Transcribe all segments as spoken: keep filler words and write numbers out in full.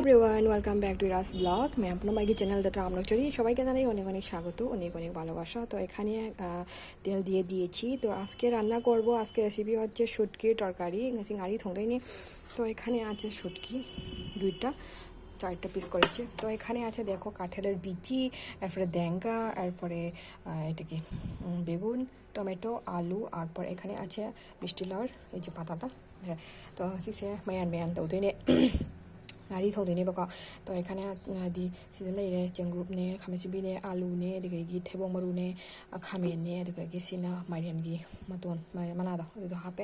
Everyone, welcome back to Ira's vlog. मैं अपना माई की चैनल दत्रा आप लोग चलिए, সবাইকে জানাই অনেক অনেক স্বাগত, অনেক অনেক ভালোবাসা। তো এখানে আহ, তেল দিয়ে দিয়েছি। তো আজকে রান্না করব, আজকে রেসিপি হচ্ছে শুটকির তরকারি, চিংড়ি থংগাইনি। তো এখানে আছে শুটকি দুইটা, চারটা পিস করেছে। তো এখানে আছে দেখো কাঁঠালের বিচি, এরপরে দেঙ্গা, এরপরে আহ, এটা কি উম, বেগুন, টমেটো, আলু, আর পর এখানে আছে মিষ্টি লাউর এই যে পাতাটা। ꯍꯣꯏ, ꯇꯣ ꯉꯁꯤꯁꯦ ꯃꯌꯥꯟ ꯃꯌꯥꯟ ꯇꯧꯗꯣꯏꯅꯦ꯫ ꯉꯥꯔꯤ ꯊꯣꯡꯗꯣꯏꯅꯦꯕꯀꯣ꯫ ꯇꯣ ꯑꯩꯈꯥꯅ ꯍꯥꯏꯗꯤ ꯁꯤꯗ ꯂꯩꯔꯦ, ꯆꯦꯡꯒ꯭ꯔꯨꯞꯅꯦ, ꯈꯥꯃꯦꯟ ꯑꯁꯤꯟꯕꯤꯅꯦ, ꯑꯥꯂꯨꯅꯦ, ꯑꯗꯨꯗꯒꯤ ꯊꯩꯕꯣꯡ ꯃꯔꯨꯅꯦ, ꯑ, ꯈꯥꯃꯦꯟꯅꯦ, ꯑꯗꯨꯗꯒꯤ ꯁꯤꯅ ꯃꯥꯏꯔꯦꯟꯒꯤ ꯃꯇꯣꯟ, ꯃꯥꯏꯔꯦꯟ ꯃꯅꯥꯗꯣ ꯑꯗꯨꯗꯣ ꯍꯥꯞꯄꯦ꯫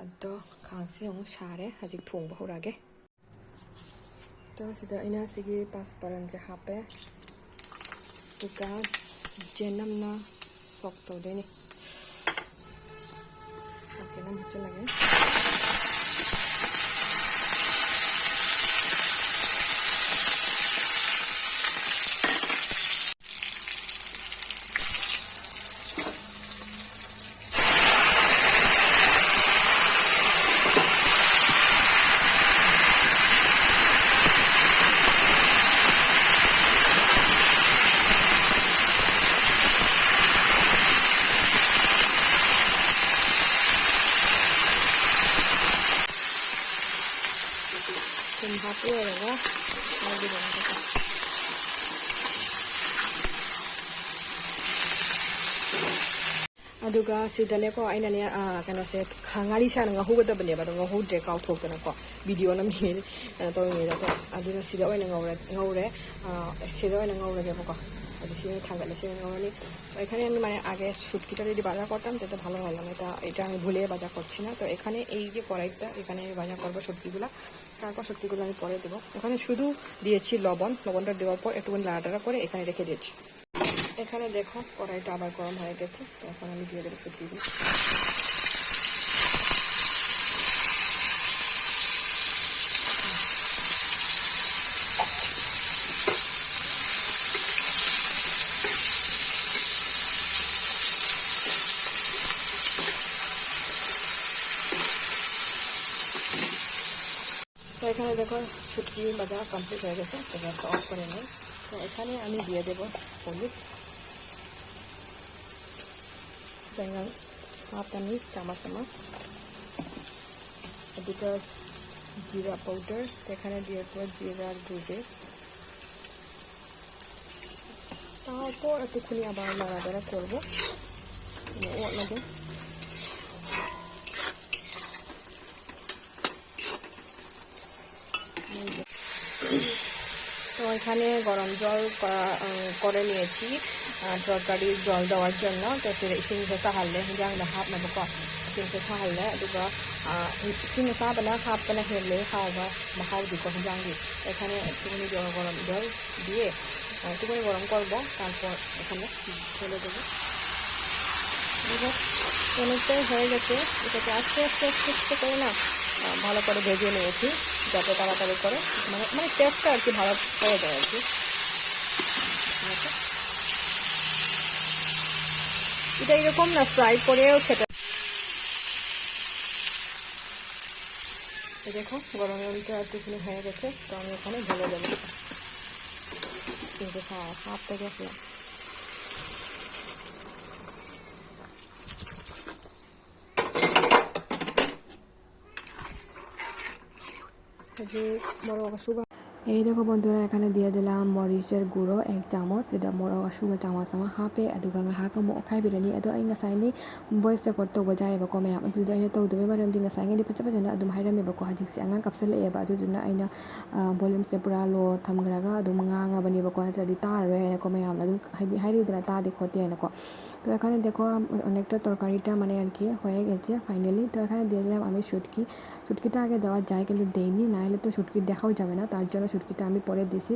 ꯑꯗꯣ ꯈꯥꯡꯁꯦ ꯑꯃꯨꯛ ꯁꯥꯔꯦ, ꯍꯧꯖꯤꯛ ꯊꯣꯡꯕ ꯍꯧꯔꯛꯑꯒꯦ꯫ ꯇꯣ ꯁꯤꯗ ꯑꯩꯅ ꯁꯤꯒꯤ ꯄꯥꯁꯄꯔꯟꯁꯦ ꯍꯥꯞꯄꯦ, ꯑꯗꯨꯒ ꯆꯦꯅꯝꯅ ꯁꯣꯛ ꯇꯧꯗꯣꯏꯅꯤ꯫ ꯆꯦꯅꯝ ꯍꯥꯞꯆꯤꯜꯂꯒꯦ꯫ ꯊꯨꯝ ꯍꯥꯞꯄ ꯂꯣꯏꯔꯒ ꯉꯧꯕꯤꯔꯣ꯫ ꯑꯗꯨꯒ ꯁꯤꯗꯅꯦꯀꯣ, ꯑꯩꯅꯅꯦ, ꯑꯥ, ꯀꯩꯅꯣꯁꯦ, ꯈ-, ꯉꯥꯔꯤꯁꯦ ꯍꯥꯟꯅ ꯉꯧꯍꯧꯒꯗꯕꯅꯦꯕ, ꯑꯗꯣ ꯉꯧꯍꯧꯗ꯭ꯔꯦ, ꯀꯥꯎꯊꯣꯛꯇꯅꯀꯣ, ꯚꯤꯗꯤꯑꯣ ꯅꯝꯃꯤꯉꯩꯗ, ꯀꯩꯅꯣ ꯇꯧꯔꯤꯉꯩꯗꯀꯣ꯫ ꯑꯗꯨꯅ ꯁꯤꯗ ꯑꯣꯏꯅ ꯉꯧꯔꯦ, ꯉꯧꯔꯦ꯫ ꯑꯥ, ꯁꯤꯗ ꯑꯣꯏꯅ ꯉꯧꯔꯒꯦꯕꯀꯣ꯫ ꯑꯗꯨ ꯁꯤ ꯑꯣꯏꯅ ꯊꯥꯡꯒꯠꯂꯦ, ꯁꯤ ꯑꯣꯏꯅ ꯉꯧꯔꯅꯤ꯫ তো এখানে আমি মানে আগে শুটকিটা যদি বাজা করতাম, তাহলে ভালো হলো না। এটা, এটা আমি ভুলে বাজা করছি না। তো এখানে এই যে কড়াইটা, এখানে আমি বাজা করবো শুটকিগুলা। তারপর শুটকিগুলো আমি পরে দেবো। এখানে শুধু দিয়েছি লবণ, লবণটা দেওয়ার পর একটুখানি লাড়াটাড়া করে এখানে রেখে দিয়েছি। এখানে দেখো, কড়াইটা আবার গরম হয়ে গেছে, তো এখন আমি দিয়ে দেবো শুটকিগুলো। এখানে দেখো, শুটকি ভাজা কমপ্লিট হয়ে গেছে, তো গ্যাসটা অফ করে নিই। তো এখানে আমি দিয়ে দেবো হলুদ, যেমন হাফ চামচ, চামচ চামচ, দুটো জিরা পাউডার, এখানে দিয়ে দেবো জিরার গুঁড়ে। তারপর একটুখানি আবার নাড়াচাড়া করবো। ও লাগে। তো এখানে গরম জল করা, উম, করে নিয়েছি, আহ, তরকারির জল দেওয়ার জন্য। তো সে সিং সে সাহালে জাংলা হাফ নেবো কো, সিং সে সাহালে, এটুকু, আহ, সিং সে সাহালে হাফ পেলে হেলে খাওয়া বা হাউ দিকো জাংলি। এখানে একটুখানি জল, গরম জল দিয়ে, আহ, একটুখানি গরম করবো, তারপর এখানে ঢেলে দেবো। দেখো, অনেকটাই হয়ে গেছে। এটাকে আস্তে আস্তে আস্তে আস্তে করে না, আহ, ভালো করে ভেজে নিয়েছি, যাতে তাড়াতাড়ি করে, মানে, মানে, টেস্টটা আর কি ভালো হয়ে যায় আর কি। দেখো। এটা এরকম না, ফ্রাই করেও খেতে। এই দেখো, গরম জলটা একটুখানি হয়ে গেছে, তো আমি এখানে ঢেলে দেবো। কিন্তু হা-, হাফ থেকে আসলাম। আজি বড় অসুখ। এই দেখো বন্ধুরা, এখানে দিয়ে দিলাম মরিচের গুঁড়ো এক চামচ, এটা ꯃꯣꯔꯣꯛ ꯑꯁꯨꯕ ꯆꯥꯃꯁ ꯑꯃ ꯍꯥꯞꯄꯦ, ꯑꯗꯨꯒ ꯉꯥꯏꯍꯥꯛ ꯑꯃꯨꯛ ꯑꯣꯠꯈꯥꯏꯕꯤꯔꯅꯤ꯫ ꯑꯗꯣ ꯑꯩ ꯉꯁꯥꯏꯅꯤ ꯚꯣꯏꯁ ꯔꯦꯀꯣꯔꯠ ꯇꯧꯕ ꯌꯥꯏꯑꯕꯀꯣ ꯃꯌꯥꯝ, ꯑꯗꯨꯗꯣ ꯑꯩꯅ ꯇꯧꯗꯕꯩ ꯃꯔꯝꯗꯤ ꯉꯁꯥꯏꯉꯩꯗꯤ ꯐꯖ ꯐꯖꯅ ꯑꯗꯨꯝ ꯍꯥꯏꯔꯝꯃꯦꯕꯀꯣ꯫ ꯍꯧꯖꯤꯛꯁꯦ ꯑꯉꯥꯡ ꯀꯞꯁꯜꯂꯛꯑꯦꯕ, ꯑꯗꯨꯗꯨꯅ ꯑꯩꯅ, ꯑ, ꯚꯣꯂ꯭ꯌꯨꯝꯁꯦ ꯄꯨꯔꯥ ꯂꯣ ꯊꯝꯈ꯭ꯔꯒ ꯑꯗꯨꯝ ꯉꯥꯡꯉꯕꯅꯦꯕꯀꯣ, ꯅꯠꯇ꯭ꯔꯗꯤ ꯇꯥꯔꯔꯣꯏ ꯍꯥꯏꯅꯀꯣ, ꯃꯌꯥꯝꯅ ꯑꯗꯨꯝ ꯍꯥꯏꯗꯤ ꯍꯥꯏꯔꯤꯗꯅ ꯇꯥꯗꯦ ꯈꯣꯠꯇꯦ ꯍꯥꯏꯅꯀꯣ꯫ তো এখানে দেখো, অনেকটা তরকারিটা মানে আর কি হয়ে গেছে ফাইনালি। তো এখানে দিয়ে দিলাম আমি শুটকি। শুটকিটা আগে দেওয়া যায়, কিন্তু দেইনি, না হলে তো শুটকি দেখাও যাবে না, তার জন্য শুটকিটা আমি পরে দিছি꯫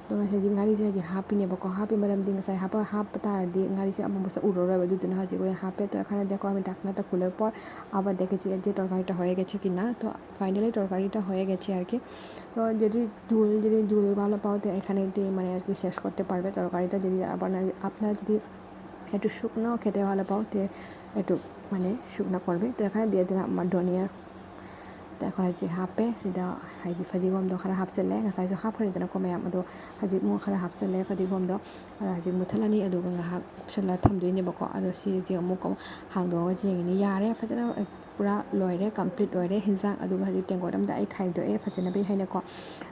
তো ꯉꯁꯥꯏꯁꯦ ꯉꯥꯔꯤꯁꯦ ꯍꯧꯖꯤꯛ ꯍꯥꯞꯄꯤꯅꯦꯕꯀꯣ꯫ ꯍꯥꯞꯄꯤ ꯃꯔꯝꯗꯤ ꯉꯁꯥꯏ ꯍꯥꯞꯄ, ꯍꯥꯞꯄ ꯇꯥꯔꯗꯤ ꯉꯥꯔꯤꯁꯦ ꯑꯃꯨꯛ ꯃꯁꯛ ꯎꯔꯔꯣꯏꯕ, ꯑꯗꯨꯗꯨꯅ ꯍꯧꯖꯤꯛ ꯑꯣꯏꯅ ꯍꯥꯞꯄꯦ꯫ তো এখানে দেখো, আমি ঢাকনাটা খোলার পর আবার দেখেছি যে তরকারিটা হয়ে গেছে কি না। তো ফাইনালি তরকারিটা হয়ে গেছে আর কি। তো যদি ঝোল, যদি ঝোল ভালো পাও, তো এখানে দিয়ে মানে আর কি শেষ করতে পারবে তরকারিটা। যদি আপনারা, আপনারা যদি একটু শুকনো খেতে ভালো পাও, তো একটু মানে শুকনো করবে। তো এখানে দিয়ে দিলাম আমার ধনিয়ার ꯑꯩꯈꯣꯏ ꯍꯧꯖꯤꯛ ꯍꯥꯞꯄꯦ꯫ ꯁꯤꯗ ꯍꯥꯏꯗꯤ ꯐꯗꯤꯒꯣꯝꯗꯣ ꯈꯔ ꯍꯥꯞꯆꯤꯜꯂꯦ, ꯉꯁꯥꯏꯁꯨ ꯍꯥꯞꯈ꯭ꯔꯦꯗꯅꯀꯣ ꯃꯌꯥꯝ, ꯑꯗꯣ ꯍꯧꯖꯤꯛ ꯑꯃꯨꯛ ꯈꯔ ꯍꯥꯞꯆꯤꯜꯂꯦ ꯐꯗꯤꯒꯣꯝꯗꯣ꯫ ꯑꯗ ꯍꯧꯖꯤꯛ ꯃꯨꯠꯊꯠꯂꯅꯤ, ꯑꯗꯨꯒ ꯉꯥꯏꯍꯥꯛ ꯀꯨꯞꯁꯜꯂ ꯊꯝꯗꯣꯏꯅꯦꯕꯀꯣ꯫ ꯑꯗꯣ ꯁꯤꯁꯦ ꯑꯃꯨꯛ ꯍꯥꯡꯗꯣꯛꯑꯒ ꯌꯦꯡꯉꯤꯅꯤ꯫ ꯌꯥꯔꯦ, ꯐꯖꯅ ꯄꯨꯔꯥ ꯂꯣꯏꯔꯦ, complete ꯑꯣꯏꯔꯦ ꯍꯤꯟꯖꯥꯡ꯫ ꯑꯗꯨꯒ ꯍꯧꯖꯤꯛ ꯇꯦꯡꯀꯣꯠ ꯑꯝꯗ ꯑꯩ ꯈꯥꯏꯗꯣꯛꯑꯦ ꯐꯖꯅꯕꯩ ꯍꯥꯏꯅꯀꯣ꯫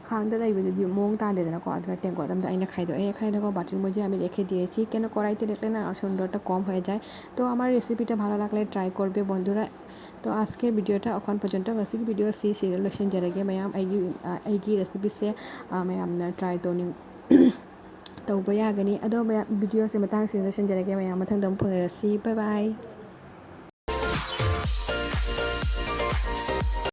ꯈꯥꯡꯗ ꯂꯩꯕꯗꯨꯗꯤ ꯃꯑꯣꯡ ꯇꯥꯗꯦꯗꯅꯀꯣ, ꯑꯗꯨꯅ ꯇꯦꯡꯀꯣꯠ ꯑꯝꯗ ꯑꯩꯅ ꯈꯥꯏꯗꯣꯛꯑꯦ꯫ এখানে দেখো বাটির মধ্যে আমি রেখে দিয়েছি, কেন কড়াইতে রাখলে না সুন্দরটা কম হয়ে যায়। তো আমার রেসিপিটা ভালো লাগলে ট্রাই করবে বন্ধুরা। তো আজকের ভিডিওটা এখন পর্যন্ত। ꯉꯁꯤꯒꯤ ꯚꯤꯗꯤꯑꯣꯁꯤ ꯁꯤꯗ ꯂꯣꯏꯁꯤꯟꯖꯔꯒꯦ꯫ ꯃꯌꯥꯝ ꯑꯩꯒꯤ ꯑ, ꯑꯩꯒꯤ ꯔꯦꯁꯤꯄꯤꯁꯦ ꯑ, ꯃꯌꯥꯝꯅ ꯇ꯭ꯔꯥꯏ ꯇꯧꯅꯤꯡ ꯇꯧꯕ ꯌꯥꯒꯅꯤ꯫ ꯑꯗꯣ ꯃꯌꯥꯝ, ꯚꯤꯗꯤꯑꯣꯁꯦ ꯃꯇꯥꯡꯁꯤꯗ ꯂꯣꯏꯁꯤꯟꯖꯔꯒꯦ꯫ ꯃꯌꯥꯝ ꯃꯊꯪꯗ ꯑꯃꯨꯛ ꯐꯪꯅꯔꯁꯤ꯫ Bye bye꯫